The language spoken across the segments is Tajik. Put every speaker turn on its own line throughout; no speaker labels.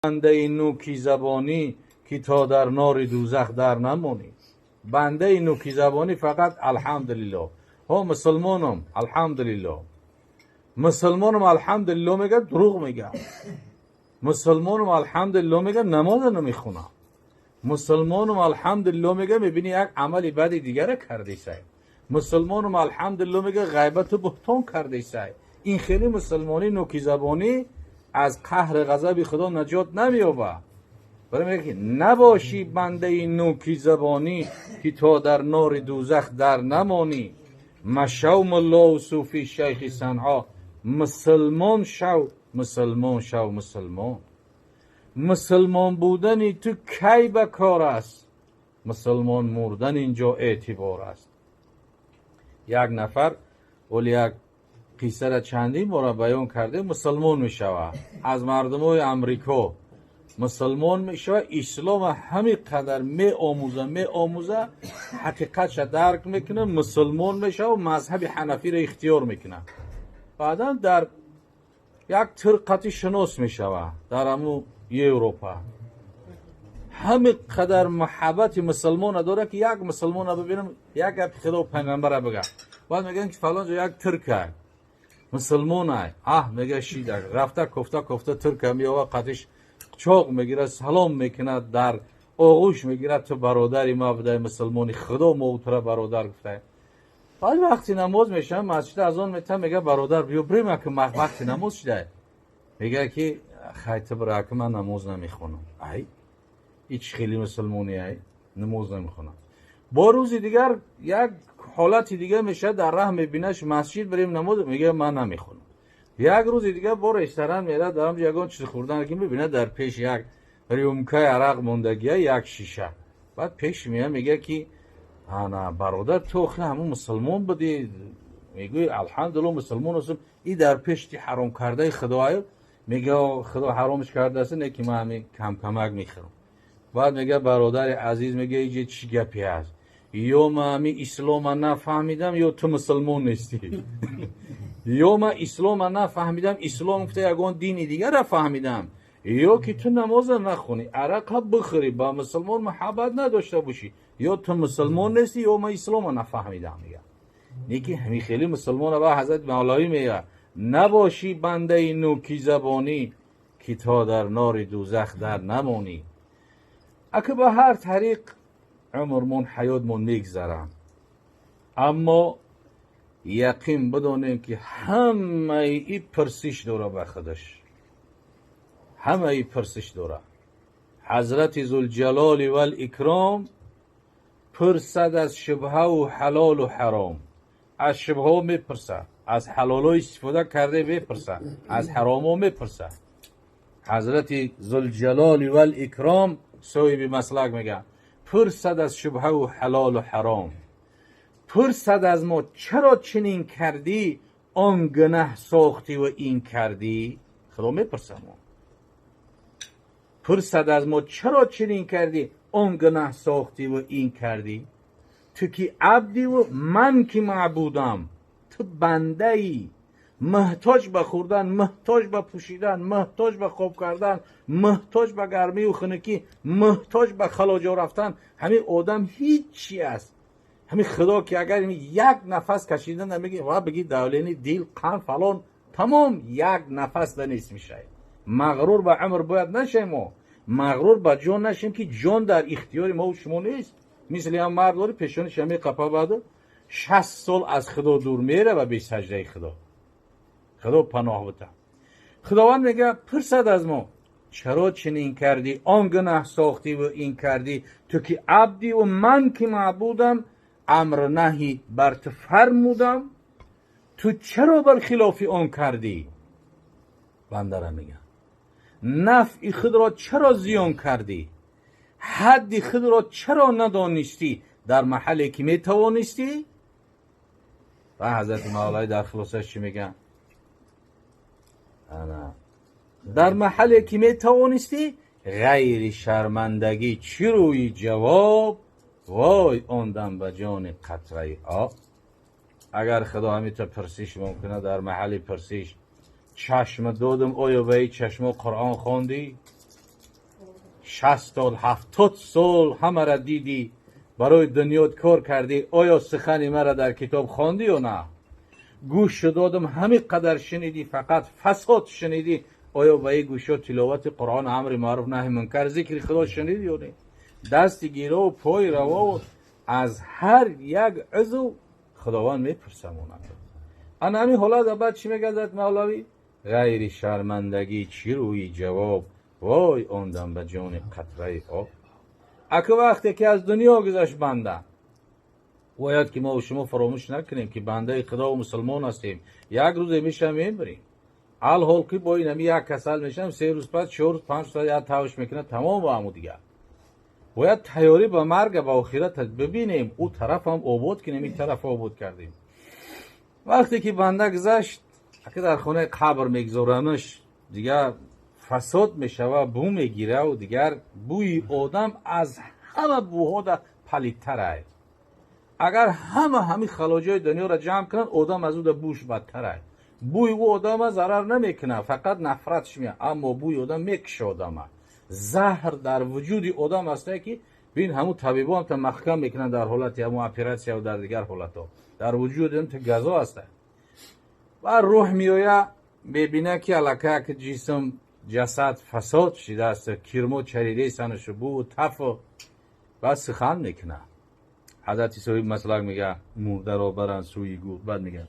бандаи нӯки забонӣ, ки то дар нори дӯзах дар намонӣ. Бандаи нӯки забонӣ фақат алҳамдулиллоҳ, ҳо, мусулмонам, алҳамдулиллоҳ, мусулмонам, алҳамдулиллоҳ мегӯяд, дурӯғ мегӯяд. Мусулмонам, алҳамдулиллоҳ мегӯяд, намоза намехонам. Мусулмонам, алҳамдулиллоҳ мегӯяд, мебинӣ як амали бади дигаре кардисай. Мусулмонам, алҳамдулиллоҳ мегӯяд, ғайбату буҳтон кардисай. Ин хеле мусулмонӣ нӯки забонӣ аз қаҳри ғазаби Худо наҷот намеёбад. Барои мегӯяд, ки набошӣ бандаи нӯки забонӣ, ки то дар нори дӯзах дар намонӣ. Машав муллову суфӣ, шайхи Санъо, мусулмон шав, мусулмон шав, мусулмон. Мусулмон будани ту кай ба кор аст? Мусулмон мурдан инҷо эътибор аст. Як нафар, оли як қиссара чандин бора баён карда, мусулмон мешавад, аз мардумои Амрико мусулмон мешавад, ислома ҳамин қадар меомӯза, меомӯза, ҳақиқатша дарк мекунад, мусулмон мешавад, мазҳаби ҳанафиро ихтиёр мекунад. Баъдан дар як тирқати шинос мешавад дар ҳамун Европа. Ҳамин қадар муҳаббати мусулмона дорад, ки як мусулмона бибинам, як гапи Худо, пайғамбара бигӯ. Баъд мегӯянд, ки фалон ҷо як тирка мусулмонай. Аҳ, мега, шида рафта, кофта кофта тирка меова, қатиш чоқ мегирад, салом мекунад, дар оғӯш мегирад: «Ту бародари ма будай, мусулмони Худо, мо тура бародар гуфтай». Баъд вақти намоз мешавад, масҷида азон метавад, мега: «Бародар, биё бирем, ки вақти намоз шидай». Мега, ки хай, ту бира, ки ман намоз намехонам. Ай, ҳеч хеле мусулмони ай, намоз намехонам. Бо рӯзи дигар як ҳолати дигар мешавад, дар раҳ мебинаш, масҷид бирем намоз, мега: «Ман намехонам». Як рӯзи дигар бо ресторан мерад, дар ҳамҷо ягон чиз хӯрдан, ки мебинад, дар пеш як рюмкаи арақ мондагия, як шиша. Баъд пеш меяд, мега, ки ана, бародар, ту охи ҳамун мусулмон будӣ, мегӯи алҳамдулилло, мусулмон ҳастам, и дар пешти ҳаром кардаи Худоаю. Мега: «Худо ҳаромш кардааст, не ки ман ҳамин камкамак мехӯрам». Баъд мега: «Бародари азиз», мега, «иҷа чӣ гапе ҳаст? Ё ман ҳамин ислома нафаҳмидам, ё ту мусулмон нестӣ. Ё ман ислома нафаҳмидам, ислом гуфта ягон дини дигара фаҳмидам, ё ки ту намоза нахонӣ, арақа бихӯрӣ, ба мусулмон муҳаббат надошта бошӣ, ё ту мусулмон нестӣ, ё ман ислома нафаҳмидам», мега. Неки ҳамин хеле мусулмона ба ҳазрат Мавлавӣ мега: набошӣ бандаи нӯки забонӣ, ки то дар нори дӯзах дар намонӣ. Ака, ба ҳар тариқ умрмон, ҳаётмон мегзарад, аммо яқин бидонем, ки ҳамаи и пурсиш дора ба худаш, ҳамаи пурсиш дора. Ҳазрати Зулҷалоли вал-икром пурсад аз шубҳаву ҳалолу ҳаром. Аз шубҳаҳо мепурсад, аз ҳалолҳо истифода карда мепурсад, аз ҳаромҳо мепурсад. Ҳазрати Зулҷалоли вал-икром, соҳиби маслак, мегӯяд: пурсад аз шубҳаву ҳалолу ҳаром, пурсад аз мо, чаро чунин кардӣ, он гунаҳ сохтӣ ва ин кардӣ. Худо мепурсад мо, пурсад аз мо, чаро чунин кардӣ, он гунаҳ сохтӣ ва ин кардӣ, ту ки абдиву ман ки маъбудам. Ту бандаӣ, муҳтоҷ ба хӯрдан, муҳтоҷ ба пӯшидан, муҳтоҷ ба хоб кардан, муҳтоҷ ба гармию хунукӣ, муҳтоҷ ба халоҷо рафтан. Ҳамин одам ҳичи аст. Ҳамин Худо ки агар як нафас кашидан меги ва бигӣ давление, дил, қанд, фалон, тамом, як нафас да нест мешавад. Мағрур ба умр бояд нашем, мо мағрур ба ҷон нашем, ки ҷон дар ихтиёри мо шумо нест. Мисли ҳам мард дори, пешониш ҳами қапа, баъду 60 сол аз Худо дур мерава, бесаҷдаи Худо. Худо паноҳ бита. Худованд мега, пурсад аз мо, чаро чунин кардӣ, он гунаҳ сохтӣ ва ин кардӣ, ту ки абдиву ман ки маъбудам, амр наҳӣ бар ту фармудам, ту чаро бар хилофи он кардӣ? Бандара мегӯяд: нафъи худро чаро зиён кардӣ? Ҳадди худро чаро надонистӣ дар маҳалле ки метавонистӣ? Ва ҳазрати Мавлавӣ дар хулосаш чӣ мегӯяд? Дар маҳалле ки метавонистӣ, ғайри шармандагӣ чӣ рӯи ҷавоб? Вой он дам ба ҷони қатраи об. Агар Худо ҳамита пурсиш мумкина, дар маҳалли пурсиш: чашм додам, оё ба ин чашмо Қуръон хондӣ? 60 70 сол ҳамаро дидӣ, барои дунёт кор кардӣ, оё сухани маро дар китоб хондӣ ё на? Гӯш додам, ҳамин қадар шунидӣ, фақат фасод шунидӣ. Оё ба ин гӯшҳо тиловати Қуръон, амри маъруф, наҳи мункар, зикри Худо шунидӣ ё не? Дасти гиро, пои раво, аз ҳар як узв Худованд мепурсамонад. Ана ҳамин ҳолат баъд чӣ мегӯяд Мавлавӣ? Ғайри шармандагӣ чӣ рӯи ҷавоб, вой он дам ба ҷони қатраи об. Ака, вақте ки аз дунё гузашт банда, бояд ки мо шумо фаромӯш накунем, ки бандаи Худову мусулмон ҳастем. Як рӯзе мешам, мемирем. Алҳол ки бо ин ҳами як касал мешам, 3 рӯз пас, 4 рӯз, 5 рӯз як тавш мекунад, тамом. Ба ҳаму дигар бояд тайёрӣ ба марга, ба охират бибинем, ӯ тарафам обод кунем, ин тараф обод кардем. Вақте ки банда гузашт, ака, дар хонаи қабр мегузоранаш, дигар фасод мешава, бӯ мегираву дигар бӯи одам аз ҳама бӯҳода палидтарай. Агар ҳама ҳамин халоҷои дунёро ҷамъ кунанд, одам аз ӯ бӯш бадтарай. Бӯи ӯ одама зарар намекунад, фақат нафратш меяд, аммо бӯи одам мекуша одама. Заҳр дар вуҷуди одам ҳастае, ки бин, ҳамун табибо ҳам та маҳкам мекунанд дар ҳолати ҳамун оператсия, дар дигар ҳолатҳо дар вуҷуди одам та газо ҳаста. Ва рӯҳ меоя, мебина, ки аллакай ки ҷисм, ҷасад фасод шидааст, кирмо чаридесанашу, бӯ тафу. Баъд сухан мекунад ҳазрати соҳиби маслак, мега: мурдаро баранд сӯи гур. Баъд мега: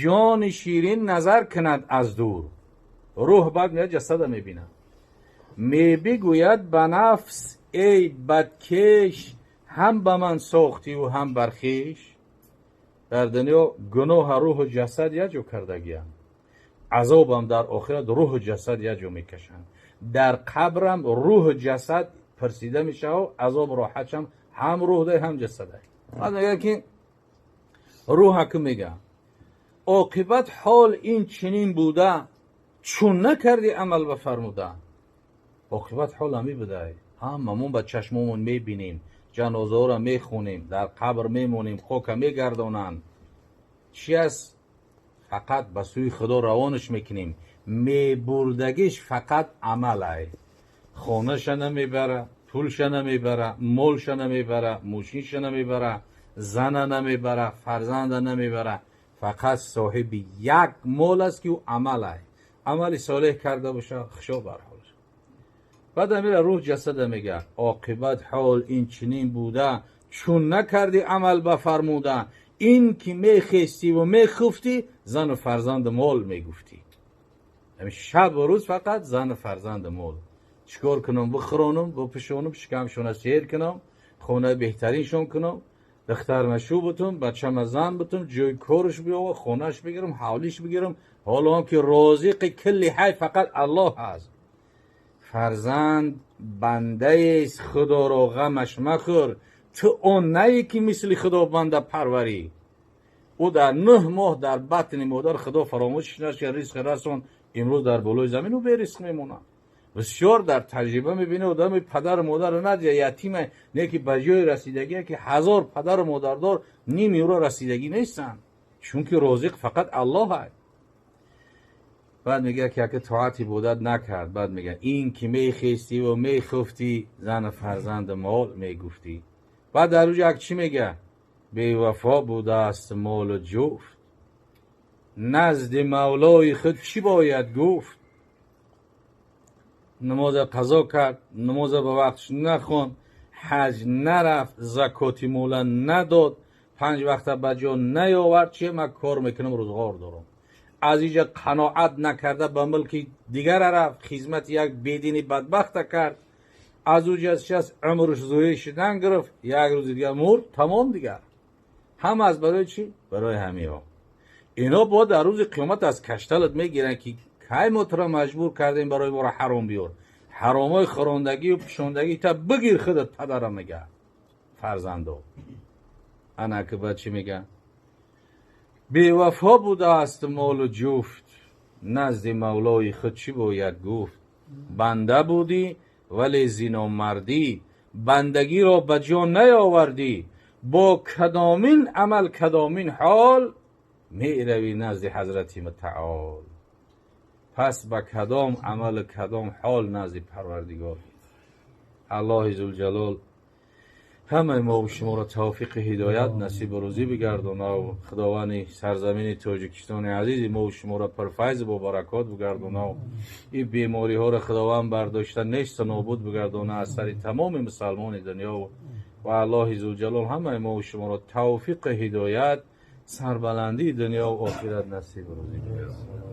ҷони ширин назар кунад аз дур. Рӯҳ баъд меяд, ҷасада мебинад, мебигӯяд ба нафс: эй бадкеш, ҳам ба ман сохтиву ҳам бар хеш. Дар дунё гуноҳа рӯҳу ҷасад якҷо кардагиям, азобам дар охират рӯҳу ҷасад якҷо мекашанд. Дар қабрам рӯҳу ҷасад пурсида мешавад, азоб роҳатшам ҳам рӯҳ дай, ҳам ҷасадай. Баъд мегӯяд, ки рӯҳа ки мега: оқибат ҳол ин чунин буда, чун накардӣ амал ба фармуда. Оқибат ҳол ҳамин будай. Ҳамамон ба чашмомон мебинем, ҷанозаҳоро мехонем, дар қабр мемонем, хока мегардонанд. Чи аст? Фақат ба сӯи Худо равонаш мекунем. Мебурдагиш фақат амалай. Хонаша намебара, пулша намебара, молша намебара, мошинша намебара, зана намебара, фарзанда намебара. Фақат соҳиби як мол аст, ки ӯ амалай. Амали солеҳ карда боша, хушо бар ҳолаш. Баъд амира рӯҳ ҷасада мега: оқибат ҳол ин чунин буда, чун накардӣ амал ба фармуда. Ин ки мехестиву мехуфтӣ, зану фарзанду мол мегуфтӣ. Шабу рӯз фақат зану фарзанду мол. Чӣ кор кунам, бихӯронам, бипӯшонам, шикамшона сер кунам, хонаи беҳтариншон кунам, духтарма шу бутум, бачама зан бутум, ҷои корш биёва, хонааш бигирам, ҳавлиш бигирам. Ҳоло он ки розиқи кулли ҳай фақат Аллоҳ аст. Фарзанд бандаест, Худоро ғамаш махӯр. Ту он нае, ки мисли Худо банда парварӣ. Ӯ дар 9 моҳ дар батни модар Худо фаромӯшш нашкард, ризқи расон. Имрӯз дар болои замин ӯ беризқ мемонад. Бисёр дар таҷриба мебинӣ, одами падару модарро надида, ятима не, ки ба ҷои расидагие, ки ҳазор падару модардор ними ӯро расидагӣ нестанд, чунки розиқ фақат Аллоҳ аст. Баъд мегӯяд, ки ака тоат ибодат накард. Баъд мегӯяд: ин ки мехестиву мехуфтӣ, зану фарзанду мол мегуфтӣ. Баъд дар рӯҷа як чӣ мегӯяд? Бевафо будааст молу ҷуфт, назди Мавлои худ чӣ бояд гуфт? Намоза қазо кард, намоза ба вақтш нахонд, ҳаҷ нарафт, закоти мола надод, панҷ вақта ба ҷо наёвард. Чи ман кор мекунам, рӯзғор дорам. Аз инҷа қаноат накарда, ба мулки дигара рафт, хизмати як бедини бадбахта кард. Аз уҷа шаст умрш зоӣ шудан гирифт, як рӯзи дигар мурд, тамом. Дигар ҳама аз барои чӣ? Барои ҳамиҳо. Ино бо дар рӯзи қиёмат аз кашталат мегиранд, ки кай мо туро маҷбур кардем, барои моро ҳаром биёр. Ҳаромҳои хӯрондагию пӯшондагӣ та бигир худат, падара мега фарзандо. Ана ки баъд чӣ мега? Бевафо будааст молу ҷуфт, назди Мавлои худ чӣ бояд гуфт? Банда будӣ, вале зиномардӣ, бандагиро ба ҷо наёвардӣ. Бо кадомин амал, кадомин ҳол меравӣ назди Ҳазрати Мутаол? Пас ба кадом амалу кадом ҳол назди Парвардигор? Аллоҳи Зулҷалол ҳамаи мо шуморо тавфиқи ҳидоят насибу рӯзӣ бигардонав. Худованди сарзамини Тоҷикистони азизи мо шуморо пурфайзу бобаракот бигардонав. Ин бемориҳоро Худованд бардошта, несту нобуд бигардона аз сари тамоми мусалмони дунё. Ва Аллоҳи Зулҷалол ҳамаи мо шуморо тавфиқи ҳидоят, сарбаландии дунёву охират насибу рӯзӣ бигардонад.